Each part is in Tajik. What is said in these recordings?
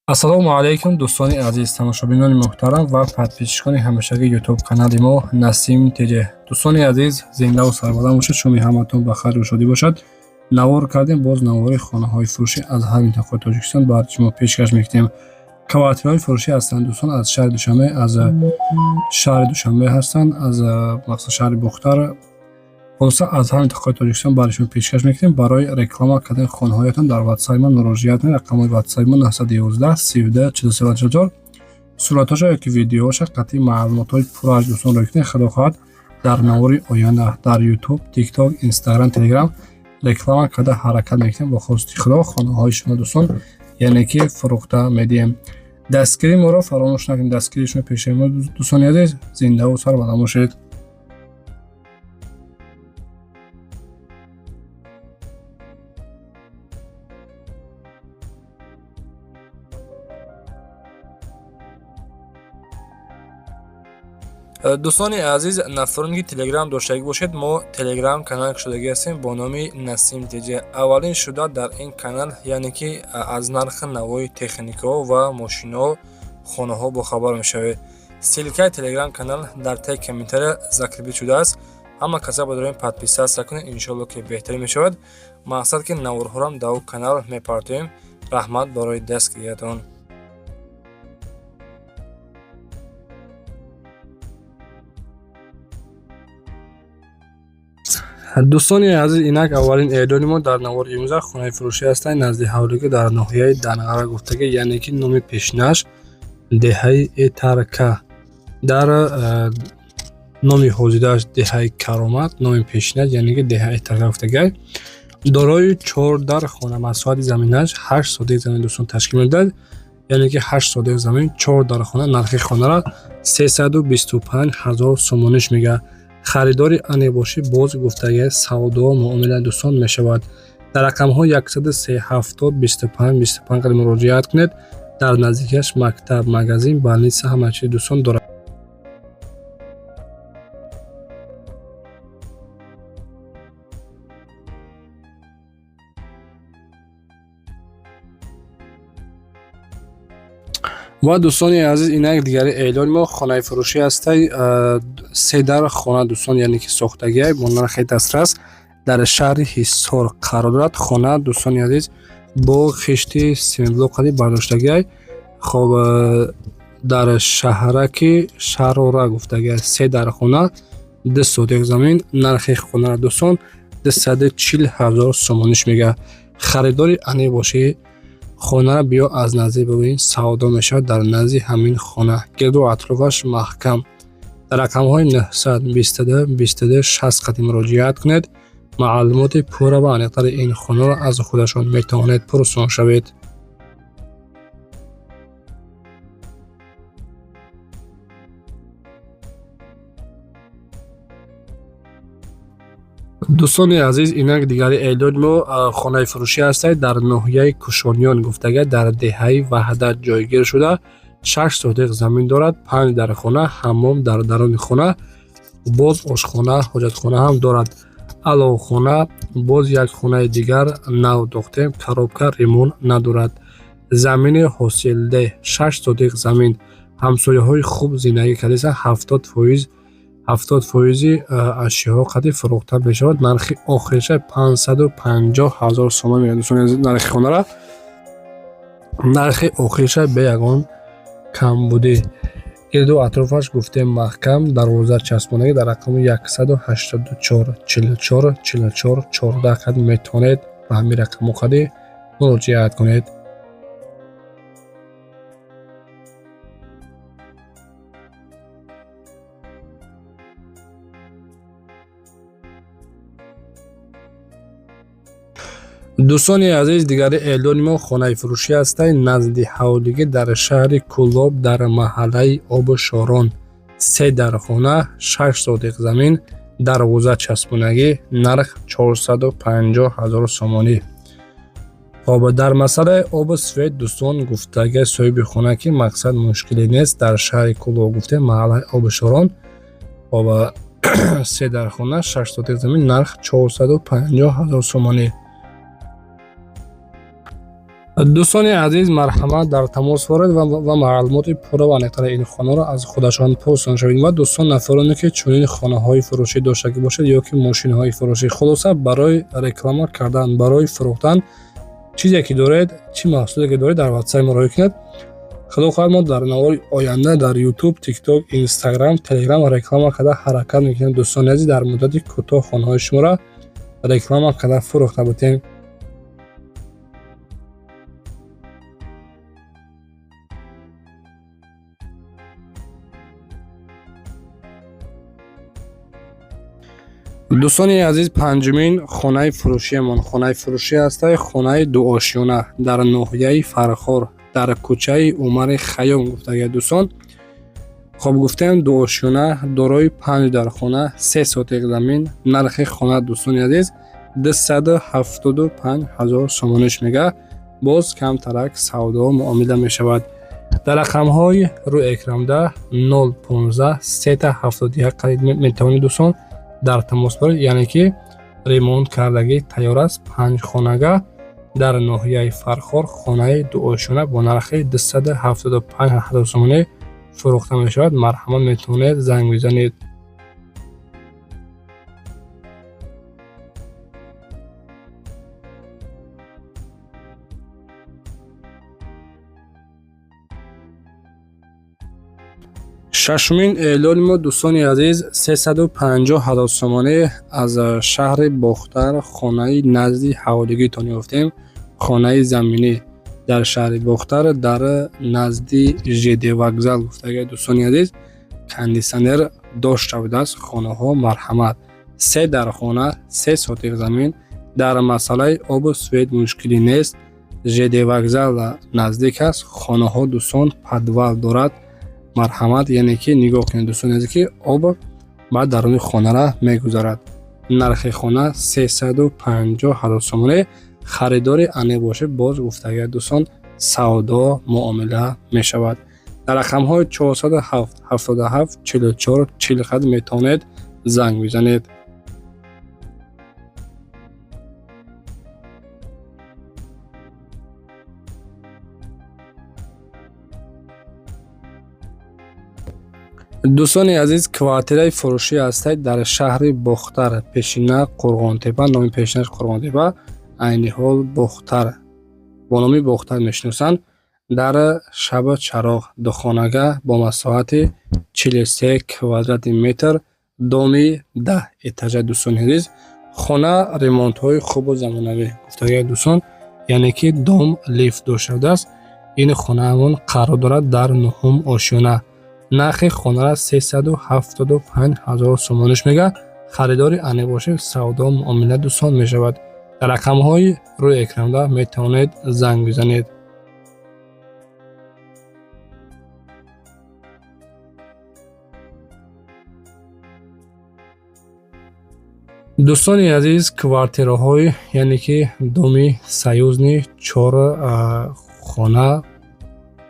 Ассалому алайкум, дӯстони азиз, тамошобинони муҳтарам ва подписчикони ҳамешагии Ютуб канали мо Насим ТЖ. Дӯстони азиз, зиндаву сарбаланд бошед, шоми ҳаматон ба хайру шодӣ бошад. Навор кардем, боз навори хонаҳои фурӯшӣ аз ҳар минтақаи Тоҷикистон ба шумо пешкаш мекунем. Квартираҳои фурӯшӣ ҳастанд, дӯстон, аз шаҳри Душанбе, аз шаҳри Душанбе ҳастанд, аз мақсад шаҳри Бохтар, хулоса, аз ҳар минтақаи Тоҷикистон барои шумо пешкаш мекунем. Барои реклама кардани хонаҳоятон дар ватсапи мо муроҷиат кунед. Рақамҳои ватсапи мо 911 32 43 44. Суратҳоша ёки видеоша қатъи маълумотҳои пуррааш, дӯстон, рӯй кунед. Худо хоҳад, дар навори оянда дар Ютуб, Тикток, Инстаграм, Телеграм реклама карда ҳаракат мекунем. Бо хости Худо хонаҳои шумо, дӯстон, яъне ки фурӯхта медиҳем. Дастгирии моро фаромӯш накунед. Дастгирии шумо пешаи мо, дӯстони азиз. Зиндаву сарбаланд бошед. Дӯстони азиз, нафароне ки Телеграм доштагӣ бошед, мо Телеграм канал кушодагӣ ҳастем бо номи Насим ТЖ. Аввалин шуда дар ин канал, яъне ки аз нархи навои техникаҳо ва мошинаҳо, хонаҳо бохабар мешавед. Ссылкаи Телеграм канал дар таи комментария закрепить шудааст. Ҳама каса ба подписаться кунед, иншоалло ки беҳтарин мешавад. Мақсад ки наворҳорам дар ӯ канал мепартоем. Раҳмат барои дастгириятон. Дӯстони азиз, инак аввалин эълони мо дар навори имрӯза. Хонаи фурӯшӣ ҳастанд назди ҳавлигӣ дар ноҳияи Данғара гуфтагӣ, яъне ки номи пешинаш деҳаи Этарка, дар номи ҳозирааш деҳаи Каромат, номи пешинаш, яъне ки деҳаи Этарка гуфтагиай. Дорои чор дар хона, масоҳати заминаш 8 сотик замин, дӯстон, ташкил медиҳад, яъне ки 8 сотик замин, чор дар хона. Нархи хонаро 325 000 сомониш мегӯяд. Харидори ане бошӣ, боз гуфтагиай, савдо муомила, дӯстон, мешавад. Дар рақамҳои 103 70 25 25 қадр муроҷиат кунед. Дар наздикиаш мактаб, магазин, больница, ҳама чиз, дӯстон, дорад. Ва дӯстони азиз, инак дигари эълони мо. Хонаи фурӯшӣ ҳастай, се дар хона, дӯстон, яъне ки сохтагиай бо нархи дастрас, дар шаҳри Ҳисор қарор дорад. Хона, дӯстони азиз, бо хишти семиблок қади бардоштагиай. Хоб, дар шаҳраки Шарора гуфтагиай, се дар хона, 2 сотик замин. Нархи хонаро, дӯстон, 240 000 сомониш мегӯяд. Харидори ане бошӣ, хонаро биё аз наздик бибин, савдо мешавад. Дар назди ҳамин хона, гирду атрофаш маҳкам. Дар рақамҳои 922 22 60 қадим муроҷиат кунед. Маълумоти пурра ва аниқтари ин хонаро аз худашон метавонед пурсон шавед. Дӯстони азиз, инак дигари эълони мо. Хонаи фурӯшӣ ҳастад дар ноҳияи Кушониён гуфтага, дар деҳаи Ваҳдат ҷойгир шуда, 6 сотиқ замин дорад, панҷ дар хона, ҳаммом дар даруни хона, боз ошхона, ҳоҷатхона ҳам дорад, аловхона. Боз як хонаи дигар нав дохтем, коробка, ремонт надорад. Замини ҳосилдеҳ, 6 сотиқ замин. Ҳамсояҳои хуб зиндагӣ кардааст. 70%, 70 фоизи ашёҳо қадри фурӯхта мешавад. Нархи охириша 550 000 сомон мегӯяд, дӯстони азиз, нархи хонара. Нархи охириша бе ягон камбудӣ. Гирду атрофаш, гуфтем, маҳкам, дарвоза часпонагӣ. Дар рақами 184 44 44 14 қад метавонед ба ҳамин рақамҳо қади муроҷиат кунед. Дӯстони азиз, дигари эълони мо. Хонаи фурӯшӣ ҳастанд назди ҳавлигӣ дар шаҳри Кӯлоб, дар маҳаллаи Обушорон, се дар хона, 6 сотиқ замин, дарвоза часпонагӣ, нарх 450 000 сомонӣ. Хоб, дар масъалаи обу свет, дӯстон, гуфтага соҳиби хона, ки мақсад мушкиле нест. Дар шаҳри Кӯлоб, гуфтем, маҳаллаи Обушорон. Хоб, се дар хона, 6 сотиқ замин, нарх 450 000 сомонӣ. Дӯстони азиз, марҳамат, дар тамос боред ва маълумоти пурра ва аниқтари ин хонаро аз худашон пурсон шавед. Ва дӯстон, нафароне ки чунин хонаҳои фурӯшӣ доштагӣ бошед ё ки мошинҳои фурӯшӣ, хулоса, барои реклама кардан, барои фурӯхтан чизе ки доред, чӣ маҳсуле ки доред, дар ватсап муроҷиат кунед. Худо хоҳад, мо дар навори оянда дар ютуб, тикток, инстаграм, телеграм реклама карда ҳаракат мекунем. Дӯстони азиз, дар муддати кӯтоҳ хонаҳои шуморо реклама карда фурӯхта будем. Дӯстони азиз, панҷумин хонаи фурӯшиамон хонаи фурӯшӣ ҳастай, хонаи дуошёна дар ноҳияи Фархор, дар кӯчаи Умари Хайём гуфтага. Дӯстон, хоб, гуфтем, дуошёна, дорои панҷ дархона, 3 сотиқ замин. Нархи хона, дӯстони азиз, 275 000 сомониш мега, боз камтарак савдо муомила мешавад. Дар рақамҳои рӯи экранда 015 сета 71 қарид метавонед, дӯстон, дар тамос баред. Яъне ки ремонт кардагӣ тайёр аст, панҷ хонага дар ноҳияи Фархор, хонаи дуошёна бо нархи 275 000 сомонӣ фурӯхта мешавад. Марҳамат, метавонед занг бизанед. Шашумин эълони мо, дӯстони азиз, 350 000 сомонӣ аз шаҳри Бохтар хонаи назди ҳаволигитон ёфтем. Хонаи заминӣ дар шаҳри Бохтар, дар назди ЖД вокзал гуфтага. Дӯстони азиз, кондитсионер дошта будааст хонаҳо. Марҳамат, се дархона, 3 сотиқ замин, дар масъалаи обу свет мушкилӣ нест, ЖД вокзал наздик аст. Хонаҳо, дӯстон, подвал дорад. Марҳамат, яъне ки нигоҳ кунед, дӯстони азиз, ки об ба даруни хонара мегузарад. Нархи хона 350 000 сомонӣ. Харидори аниқ бошед, боз гуфтага, дӯстон, савдо муомила мешавад. Дар рақамҳои 407 77 44 40 хат метавонед занг бизанед. Дӯстони азиз, квартираи фурӯшӣ ҳастед дар шаҳри Бохтар, пешина Қурғонтепа, номи пешинаш Қурғонтепа, айни ҳол Бохтар, бо номи Бохтар мешиносанд, дар Шаба Чароғ, духонага бо масоҳати 43 квадрати метр, доми 10 этажа. Дӯстони азиз, хона ремонтҳои хубу замонавӣ гуфтагиа, дӯстон, яъне ки дом лифт дошта будааст. Ин хонаамон қарор дорад дар нуҳум ошёна. Нархи хонара 375 000 сомониш мега. Харидори аниқ бошед, савдо муомила, дӯстон, мешавад. Дар рақамҳои рӯи экранда метавонед занг бизанед. Дӯстони азиз, квартираҳои, яъне ки доми Союзный, чор хона,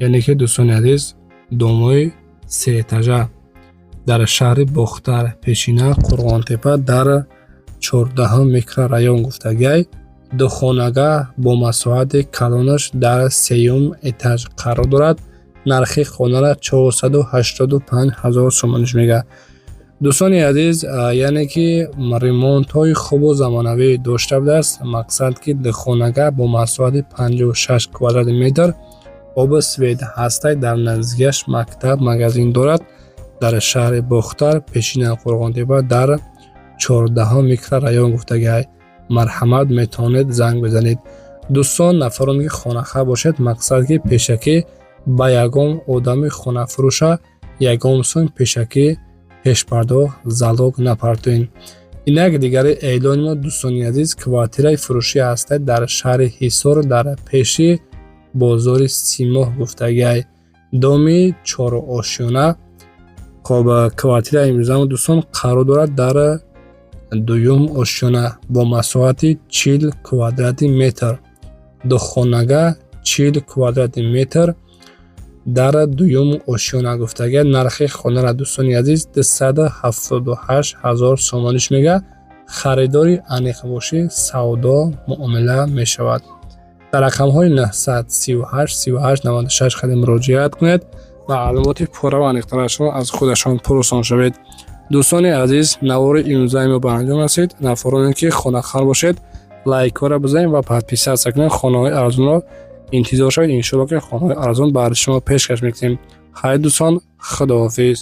яъне ки, дӯстони азиз, домои сеэтажа дар шаҳри Бохтар, пешина Қурғонтепа, дар 14-ум микрорайон гуфтагиай, духонага бо масоҳати калонаш дар сеюм этаж қарор дорад. Нархи хонара 485 000 сомониш мега. Дӯстони азиз, яъне ки ремонтҳои хубу замонавӣ дошта будааст. Мақсад ки духонага бо масоҳати 56 квадрати метр, обу свет ҳастай, дар наздикиаш мактаб, магазин дорад. Дар шаҳри Бохтар, пешина Қурғонтепа, дар 14-ум микрорайон гуфтагиай. Марҳамат, метавонед занг бизанед. Дӯстон, нафароне ки хонахар бошед, мақсад ки пешакӣ ба ягон одами хонафурӯша ягон сум пешакӣ пешпардохт, залог напартоед. Инак, дигари эълони мо, дӯстони азиз, квартираи фурӯшӣ ҳастад дар шаҳри Ҳисор, дар пеши бозори Симоҳ гуфтагиай, доми чорошёна. Хоб, квартираи имрӯзамо, дӯстон, қарор дорад дар дуюм ошёна бо масоҳати 40 квадрати метр, духонага, 40 квадрати метр дар дуюм ошёна гуфтагиай. Нархи хонара, дӯстони азиз, 278 000 сомониш мега. Харидори аниқ бошӣ, савдо муомила мешавад. Дар рақамҳои 938 38 96 хеле муроҷиат кунед, маълумоти пурра ва аниқтарашро аз худашон пурсон шавед. Дӯстони азиз, навори имрӯзаи мо ба анҷом расид. Нафароне ки хонахар бошед, лайкҳоро бизанед ва подписаться кунед. Хонаҳои арзонро интизор шавед, иншоалло, ки хонаҳои арзон барои шумо пешкаш мекунем. Хайр, дӯстон, худоҳофиз.